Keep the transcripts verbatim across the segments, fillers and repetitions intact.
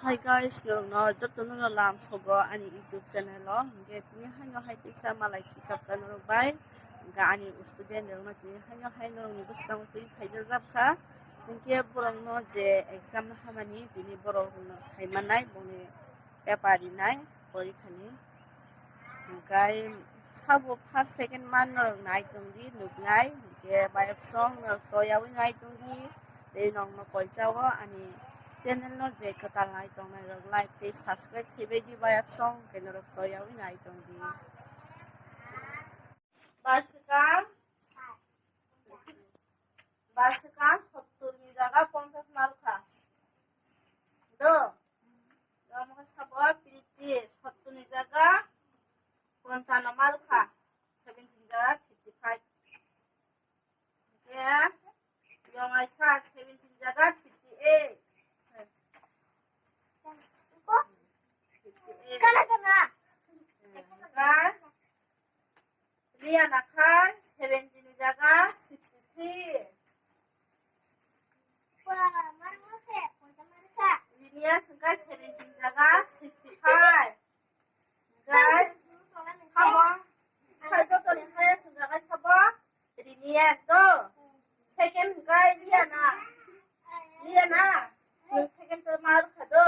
Hi guys, norokno jotono no lam sobo ani YouTube channel o. Hingke tini haino hai teisa malai sijak ta norok bai. Hingke ani student rokno tini haino hai norokni bwskango twi phaijak jak kha. Hingke borokno je exam no hamani tini borok rokno sai manai boni paper rinai porikha ni. Hingke sabo first second man norok nai tongdi nuknai, hingke bayapsong norok soyawi nai tongdi, tei nokno koijago ani channel no je kwtal nai tongnai rok like tei subscribe khaibai di bayapsong, hingke norok soyawi nai tongdi. Baswkang, baswkang sottor ni jaga ponchas mal kha. Do, omo khe sabo priti sottor ni jaga ponchano mal kha, seventeen jaga fifty five. Hingke yongaisa seventeen jaga fifty eight. Fifty eight. Hingke Liana kha seventeen ni jaga sixty three. Linia hingke seventeen jaga sixty five. Hingke sabo, sai jotoni highest hingke sabo Linia do. Second hingke Liana. Liana, nwng second to mark kha do.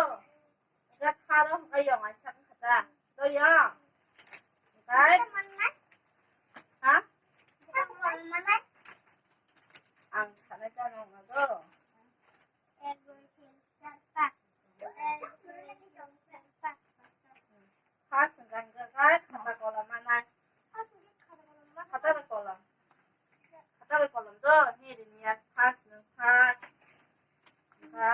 Hingke tharo hingke yong ai sak kha ta. Do yong. Hingke, ha? Ang sanai ta nang do. First hingka hingka khe khata kolom manai. Khata bai kolom. Khata bai kolom do. Hini ya first nung first. Hingka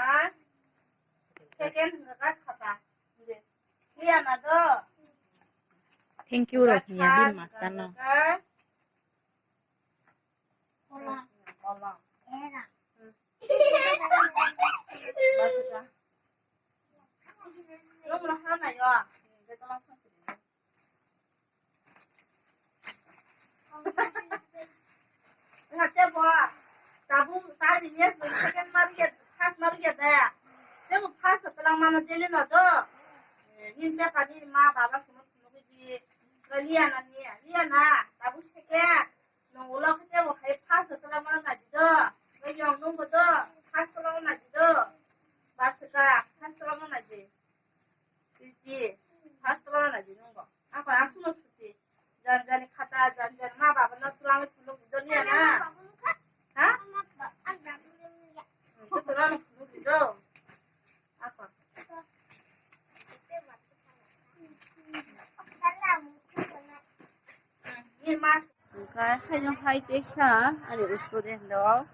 second hingka khe khata. Hini. Hini ya na do. Thank you rok ya bin master no. Tabuk tari ni second maru ya, first maru ya da. Tebo first talang mano deli no do. Nin pe pani ma baba sumo sumo di. Liana ni, Liana, tabuk second. Nong ulo khe tebo hai first twlangma naidi do. Nong yong nungbo do. First twlangma naidi do. Baswkang first twlangma naidi. Priti first twlangma naidi nungbo. Apa aswkno suti. Jan jani khata, jan jani ma baba no twlangwi phunuk di do niya na. Ha? Twlangwi phunuk di do. Apa? Ni ma Hwnkhe haino hai teisa ani student rok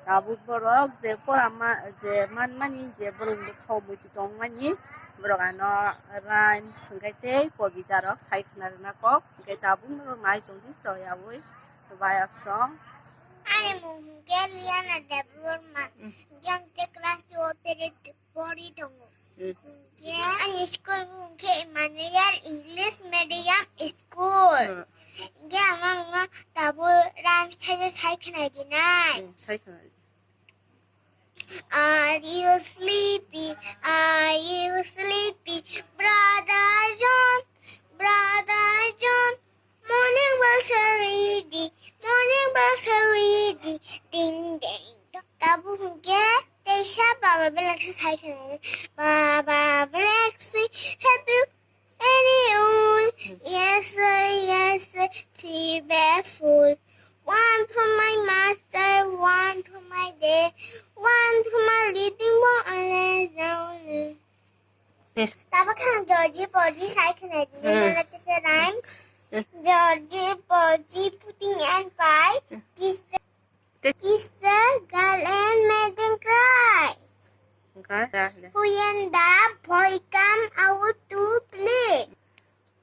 tabuk borok je pora ma, je manmani je borokni thok muitu tongmani, borok ano rhymes hwnkhe tei kobita rok sai khna rwna kok, hwnkhe tabuk norok nai tongdi choyaui bayapsong. Ani mung hwnkhe Liana Debbarma, hwnkhe ang tei class two o peri pori tongo. Hwnkhe ani school mung khe Emmanuel English Medium School. Hwnkhe ang, ang, ang tabuk rhymes thaisa sai khwnai dinai. Sai khwnai. Are you sleepy? Are you sleepy? Brother John, Brother John, morning bells are ready, morning bells are ready, ding ding dong. Tabuk hwnkhe teisa baba belai khe sai khwnai, Baba belai khe swi happy any old. Yes sir, yes sir, three bag full. One from my master, one from my dad, one from my little one and a lonely. Yes. Tabuk ang Georgie Porgy sai khwnai di. Hmm. Nana kisa rhyme. Hmm. Georgie Porgy, Pudding and Pie, hmm, kiss the, te- kiss the girl and made them cry. Okay. Who and the boy come out to play.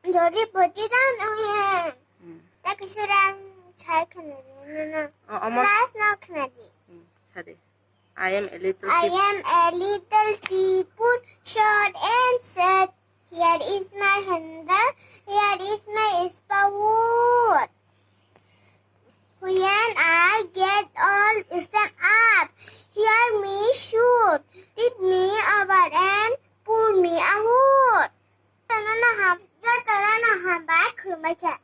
Georgie Porgy run away. Hmm. Ta kisa rhyme sai khwnai di. Nana. Oh, omo. Class no khwnai di. Hmm, sade. I am a little I am a little teapot, short and sad. Here is my handle, here is my spout. When I get all used up, hear me shout, tip me over and Macha.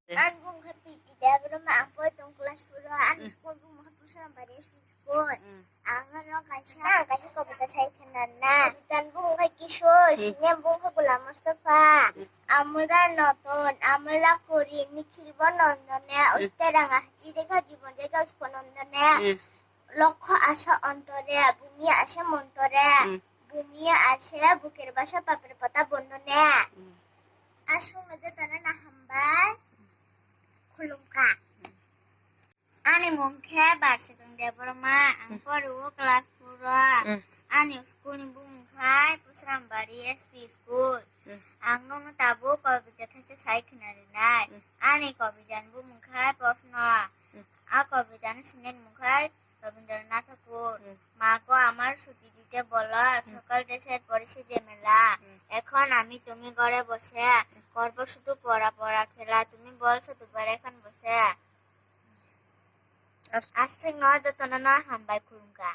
Eh. Ang bung kha P T Debbarma, ang poi tong class four o, ang Hmm. school bung kha Pusrambari school. Hmm. Ang ano kaisa, ang kaisa kobita sai khna na. Kobita bung kha Kishor, Hmm. sini bung kha Gulam Mustafa. Hmm. Amra Noton, amra Kori, Nikhil bo Nondone, Hmm. uste ranga hachire kha jibon jai kha uspo Nondone. Hmm. Lokho asa ontore, bumi asa montore, Hmm. bumi asa buker basa papre pota bondone. Hmm. Aswkno jotono na hambai khulumkha. Ani mung khe Barsikang Debbarma, ang Hmm. pori o class four o. Hmm. Ani school ni bumung khai Pusrambari S P school. Hmm. Ang nono tabuk kobita thaisa sai khna rinai. Hmm. Ani kobita ni bumung khai Proshno. Hmm. A kobita ni sini mung khai Rabindranath Thakur. Hmm. মাগো আমার ছুটি দিতে বলো, Hmm. সকল দেশের পড়েছে যে মেলা। Hmm. এখন আমি তুমি ঘরে বসে, Hmm. করব শুধু পড়া পড়া খেলা, তুমি বলছো দুবার এখন বসে। As- Aswkno jotono no hambai khulumkha.